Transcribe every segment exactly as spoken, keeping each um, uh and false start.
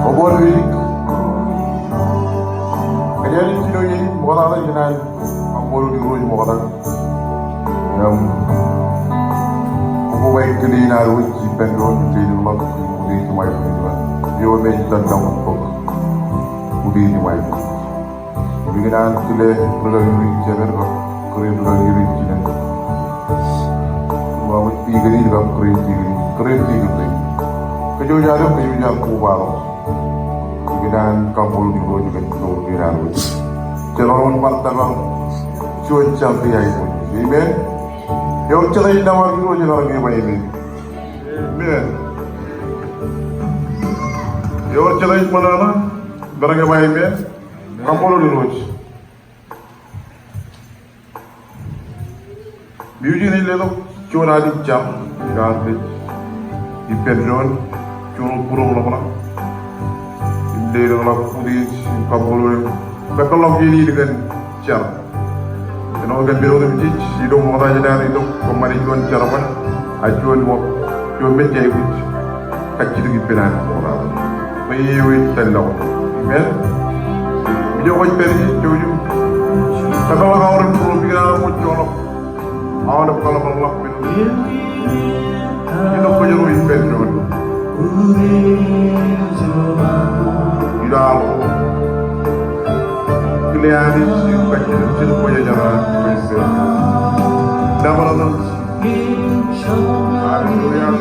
Oboon wiik. Kōjeañ in jino iien in ṃoktata, ikōṇaan kaṃṃoolol Irooj ṃokta im kobaik kile in ad wōj ippān doon im leḷọk utiej im aikuj ilo eo me ej tōn ḷọk bōk utiej im aikuj. Im ikōṇaan kile rūkaki ro in jemed kab kōrā in rūkaki ro in jined. Im aikuj dikon in kab kōrā in dikon in, kōrā in dikon in. Kōjwōj ad, kōjwōj ad kobatok. Ikōṇaan kaṃṃoolol Irooj kōn ilo rūkaki in ad wōj. Jekdọọn bar tōpar juon jar ke aikuj. Amen. Ewōr jet ej nōbar Irooj ekar ñe ba amen. Amen. Ewōr jet ej ṃōṇōṇō, ekar ñe ba amen. Kaṃṃoolol Irooj. Im ij letok juon alen jar, ilo ad rej ippān doon, juon bwidọk ḷọk ṇe. Im leḷọk utiej im kaṃṃoolol im kōtḷọk iien in kōn jar. Āinwōt kōn men otemjej, ilo ṃokta jān ad itok kōṃṃane juon jerbal, a juon wōt, juon mejja aikuj kajjitōk ippān ad ṃokta. Bwe eo ej tōn ḷọk. Amen. Im ijo kwōj pād ie, jouj im kōtḷọk aolepen būruōm, ikōṇaan ṃōk joḷọk aolep kōḷmānḷọkpeṇ. Itok kōjro ippān doon. Ilo ad ro kile Anij im kajjitōk Jisōs, kwōjarjar. Praise the Lord. Nōbar ṇe. Hallelujah.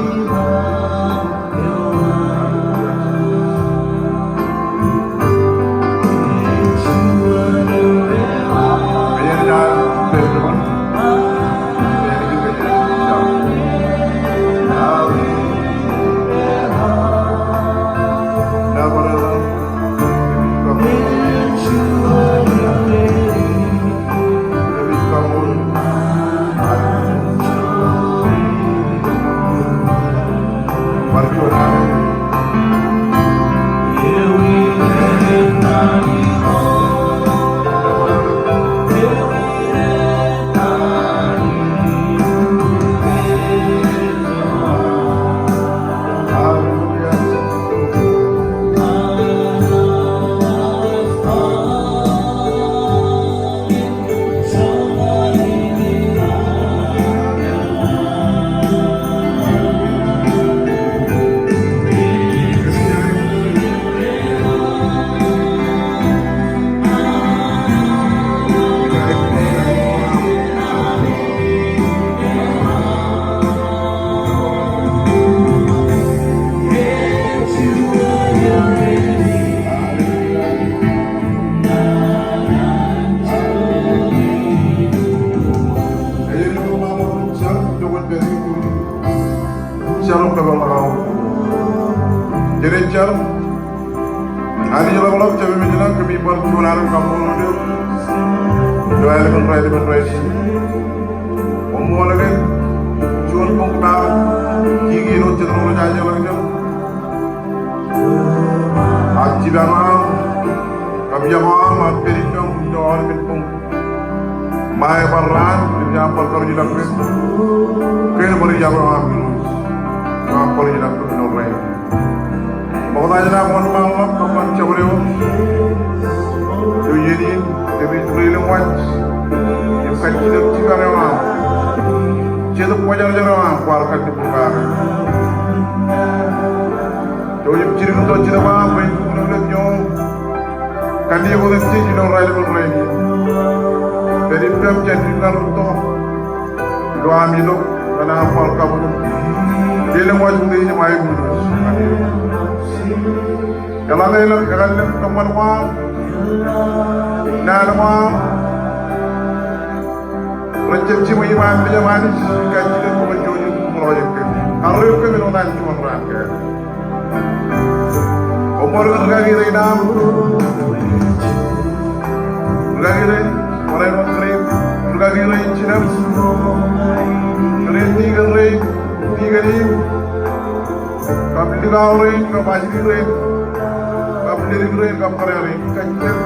Jen jar. Anij ḷapḷap, Jemem ilañ, kōmij bar juon alen kaṃṃoolol eok ilo aelōñ in raelep in rainin. Koṃṃool kōn juon boñ kōtaan, kiki ilo jet ro rej ajeḷ ḷọk jān ak jipañ aṃ kab iọkwe aṃ ak pād ippām ilo aolepen boñ. Ṃae bar raan, im ij bar karuj ilọk bwe kōn bar iọkwe aṃ Irooj. Ij bar karuj ilọk bwe kōn Ej naan wōnṃaanḷọk kōṃṃan jabdewōt ilo iien in, kōmij reiḷọk wōj im kajjitōk jikar eo aṃ, Jetōb Kwōjarjar eo aṃ kwaar kajjitōk kake. Jouj im jilkintok Jetōb aṃ bwe en kōnono ilo iien in. Kanniōk otemjej ilo raelepen rainin. Pād ippem jān dik ñan rūtto ilo ami tok ñan aṃ bar kabuñ im leḷọk wōj utiej im aiboojoj. Eḷaññe elōñ ekallel kōṃṃan ko aṃ, naan ko aṃ, rej jab jiṃwe iṃaan mejaṃ Anij, kajjitōk bwe kwōn jouj im ṃōḷọk kōm. Karreoik kōm ilo ṇa juon raan kein. Koṃṃool kōn rūkaki rein aṃ. Rūkaki rein, barāinwōt kōrā, rūkaki rein jinōb. Kōrā tikōn rein, tikōn in. Kab likao rein, kab ajri rein, kab ledik rein, kab kōrā rein. Kajjitōk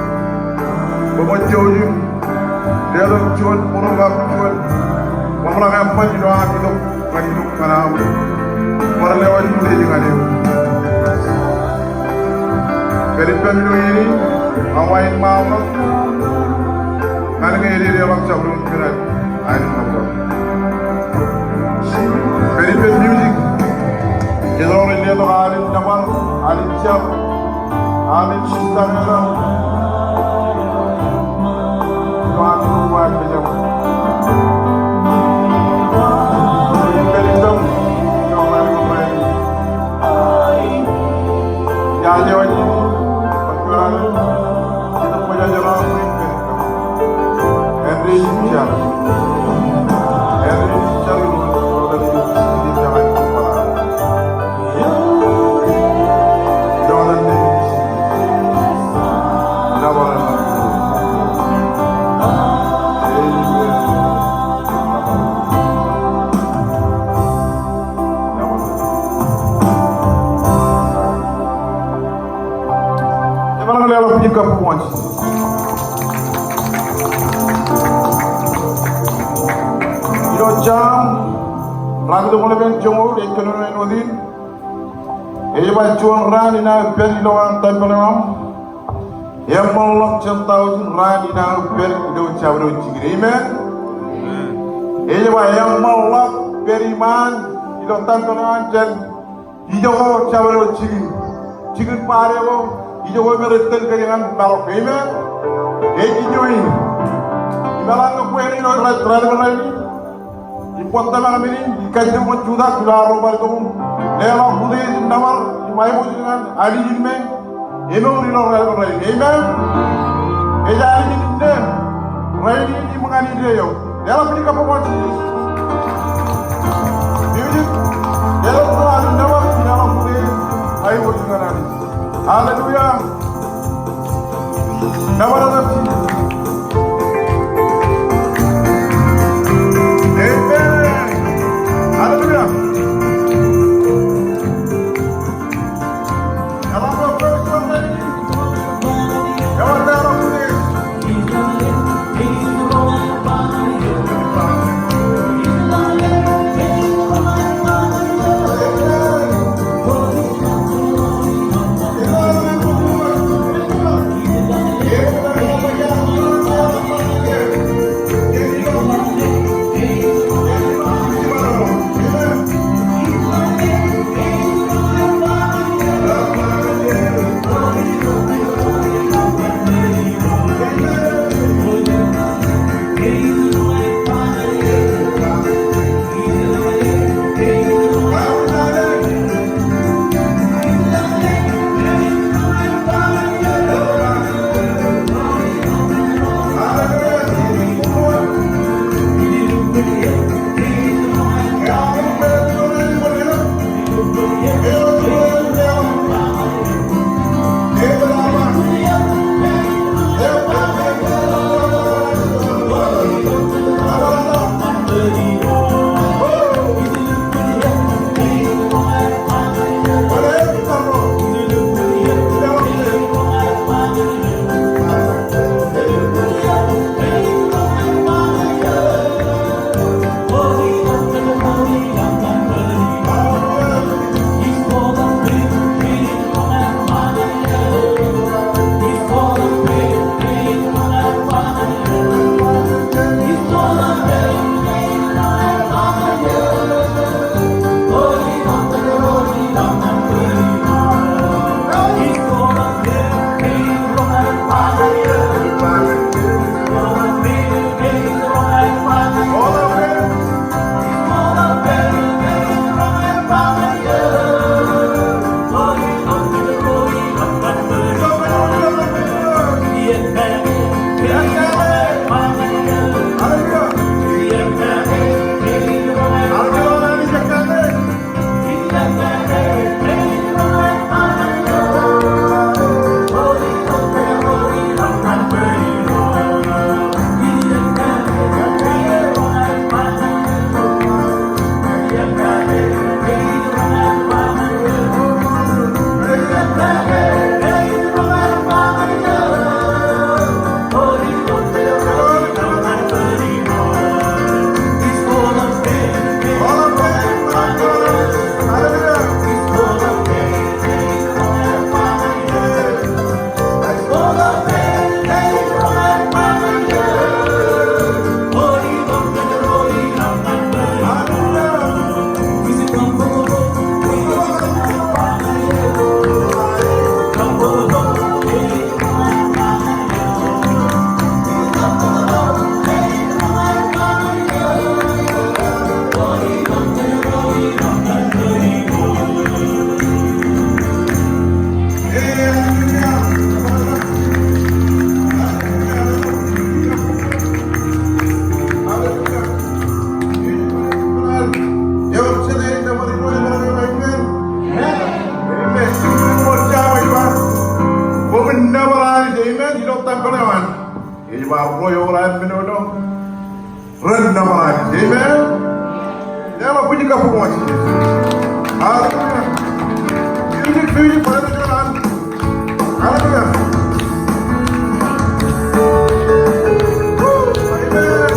bwe kwōn jouj im letok juon būruō kab juon ṃōṃḷọk eṃṃan ilo ami tok ñan itok ñan aṃ bar lewōj utiej ñan eok. Pād ippem ilo iien in, awa in ṃaanḷọk ñan ñe ededeḷọk jabdewōt kōn ad. Pād ippem music. Jet ro rej letok alen nōbar, alen jar, alen sista mejaṃ. Ilo ami tok, alen mejaṃ. Pād ippem. Ilo ami tok, alen. Ej ewōr jet ro rej letok alen. Ej barāinwōt ilo Ilo Sam ruwatimjuonñoul, joñoul, ej kōnono āinwōt in. Ej ba juon raan in aō pād ilowaan tempel eo aṃ eṃṃanḷọk jān taujin raan in aō pād ilo jabdewōt jikin. Amen. Ej ba eṃṃanḷọk pād iṃaan ilo tempel eo aṃ jān ijoko jabdewōt jikin, jikin bar eo ijoko me rej tōl kōj ñan marok. Amen. Ej ijo in. Im eḷaññe kwe ilo raelep rainin, im kwōj tōmak men in, ij kajjitōk bwe kwōn jutak ilo arro bar itok im leḷọk utiej im nōbar im aiboojoj ñan Anij in me emour ilo raelep rainin. Amen. Ej Anij in inne rainin im ñan indeeo. Leḷọk bwe ij kabbokbok Jisōs. Music, leḷọk ro alen nōbar, leḷọk utiej, aiboojoj ñan Anij. Hallelujah. Nōbar eo ñan Jisōs. Amen. Hallelujah. Bar ro eo raar men eo ren nōbar. Amen. Leḷọk bwijin kabbokbok ñan Jisōs. Hallelujah. Music, music, hallelujah. Hallelujah. Woo. Amen. Amen.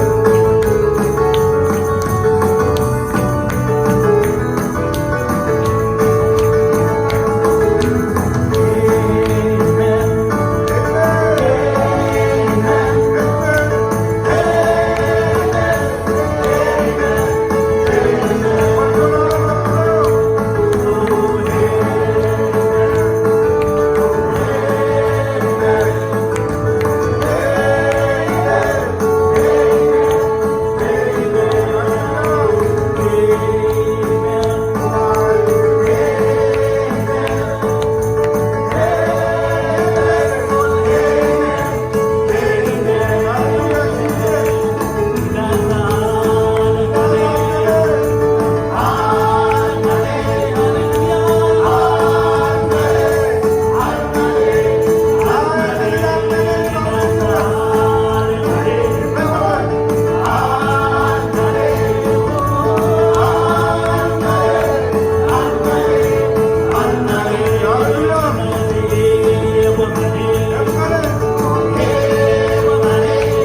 Hallelujah.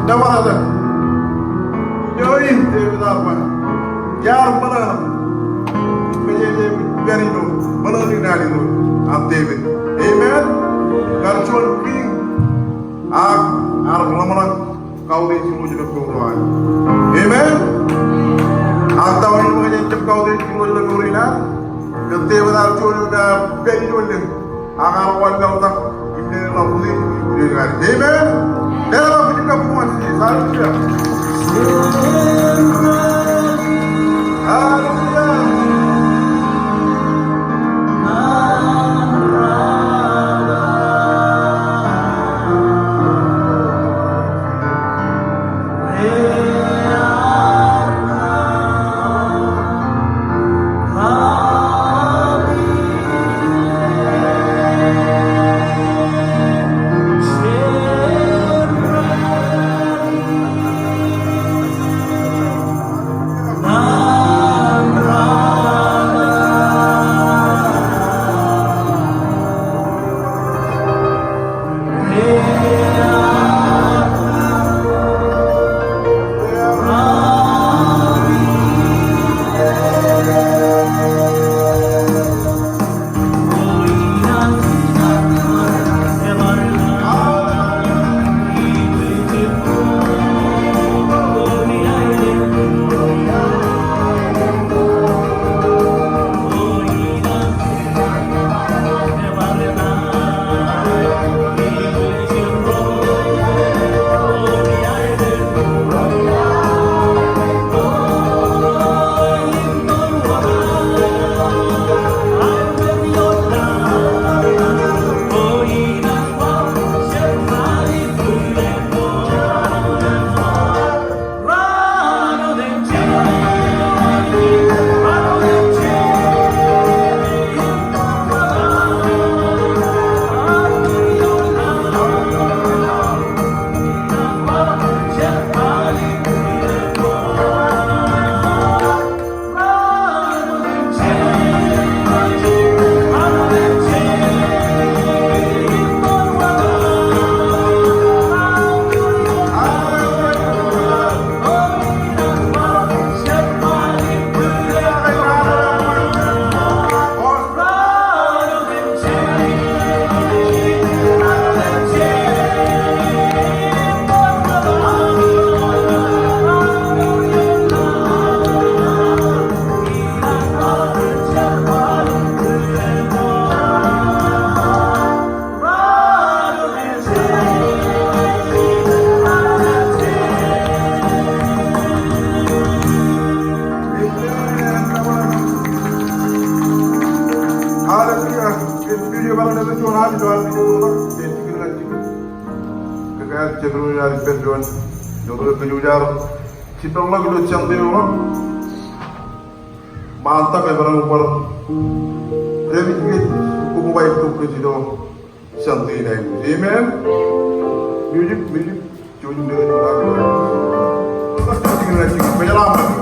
Nōbar eo in Devid ear ba, iar ṃōṇōṇō. Kōjeañ Devid pād ilo ṃōṇōṇō in an Irooj, an Devid. Amen. Kar juon king, ak ear ḷōmṇak kautiej Irooj ilo mour eo an. Amen. Ak ta wōt eo ej jab kautiej ilo mour in ad, kōn tōpar juon eo ej pād ilo lōñ. Ak ear wanlaḷtak im leḷọk utiej im utiej in ad. Amen. Leḷọk utiej in ad. Hallelujah. Hallelujah. Hallelujah. Kōn video bar ṇe ilo juon video eo ej jikin ñan jikin. Kōn aer jekdọọn aer ippān juon. Ilo kōj wōj jar jitōñḷọk ilo Sunday eo. Ṃaantak emaroñ bar dāpij kōj, koba bar tok kōj ilo Sunday night. Amen. Music, music. Juon, juon, juon.